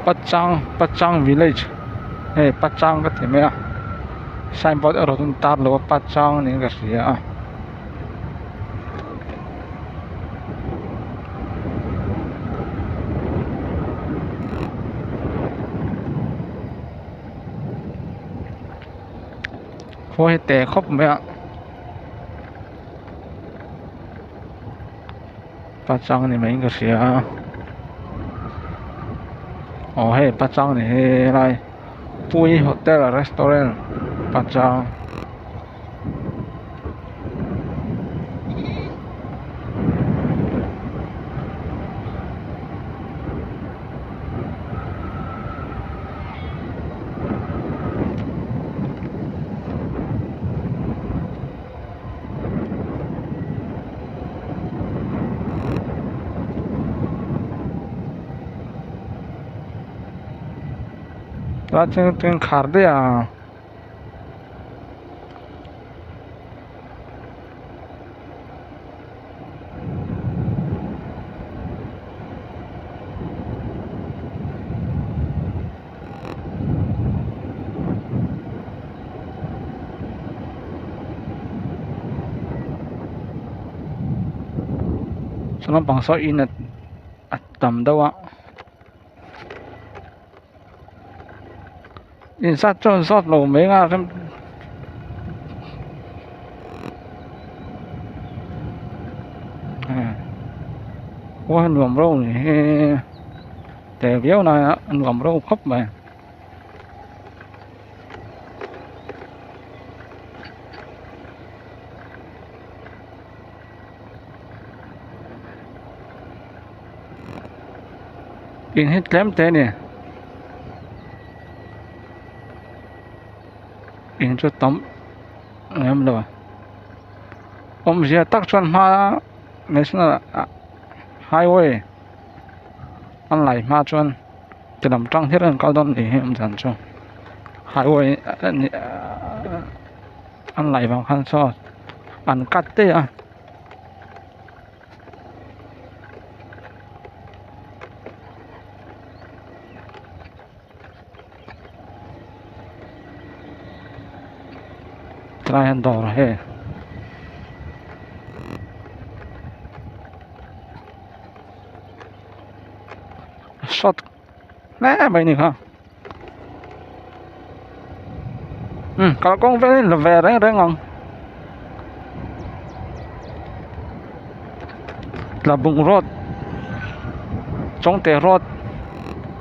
Pachang Pachang village hei Pachang ka ti mai a signboard erawh chu an tar lo a Pachang niin ka hria a. Khua hi te khawp mai a Pachang ni maiin ka hria a aw hei Pachang ni hi helai Pui hotel restaurant Pachang. Chuan khar daih a. Saw lampang saw in a tam deuh a inzat chuan zawt lo mai anga rem khua nuam reuh ni hi tel viau na a nuam reuh khawp mai. In hi tlem te a ni in chu tam lem lo awmzia tak chuan hma national highway an lai hma chuan ti lam tang hian an kal dawn a ni hi awm dan chu highway an laih vang khan saw an cut daih a. Tlai hian dawr hei shot hle mai ni kha umm kalkawng vel hi la ve reng reng ang Tlabung road Chawngte road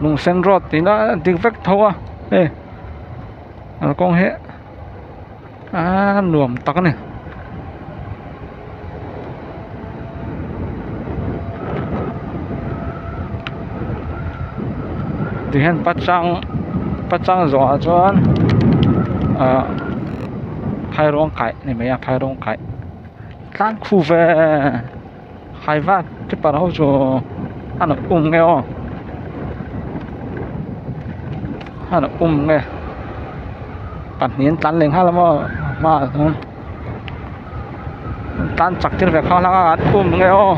Lungsen road tih na a dik vek tho a hei kalkawng hi a nuam tak a ni. Tihian pachang pachang zawhah chuan ahh phairuang kaih a ni mai a phairuang kaih tlang khu ve haiva keeper ho chu an um nge aw an um nge pahnih an tlan leh nghal a maw hmaah chuan an tlan chak tir ve khang hlak a an um nge aw.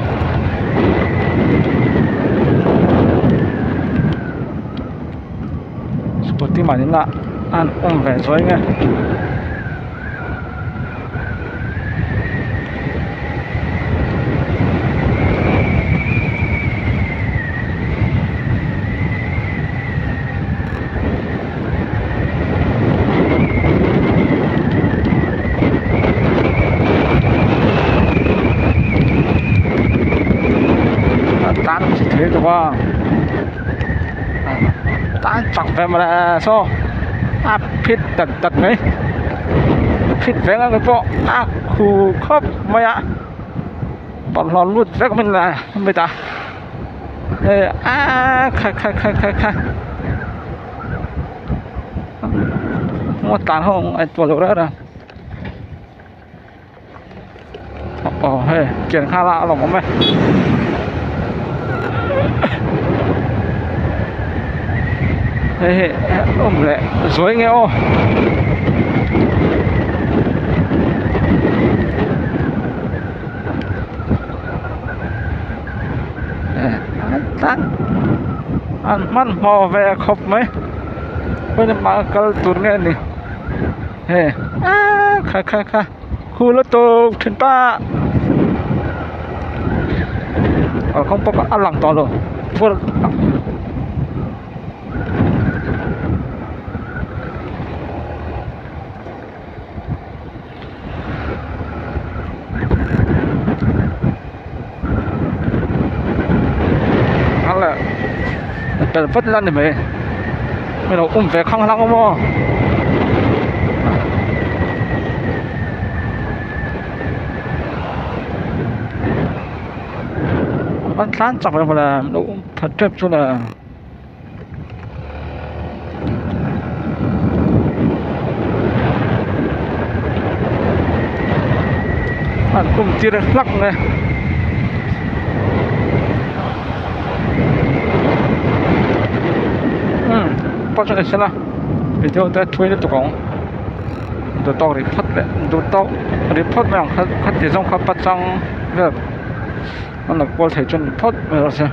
Scooty mahni lah an um ve zuai nge. Tan chi thei tawh a tan chak ve mawle saw a phit dat dat mai phit veng ang pawh a khu khawp mai a bawlhhlawh lut vek mai la mai ta hei a khai khai khai khai khai ngawt tlan ho a tuah loh reuh reuh aw hei kian nghal a a lawm awm e hei hi awm leh zuai nge aw tlan. An hmanhmawh ve khawp mai khawi lamah kal tur nge ni hei aaa kha kha kha khu lutuk thin pa kalkawng pawh a lang tawh lo. Pel vat ila ni mai min lo um ve khang hlak awm aw an tlan chak lo mawle min lo um pha tep chu le. An kum tir hlak mai umm pawh chu ni sela video te thui lutuk ang duh tawk rih phawt leh duh tawk rih phawt mai ang kha khati zawng kha pachang vel an lo kual thei chu ni phawt mai rawh se.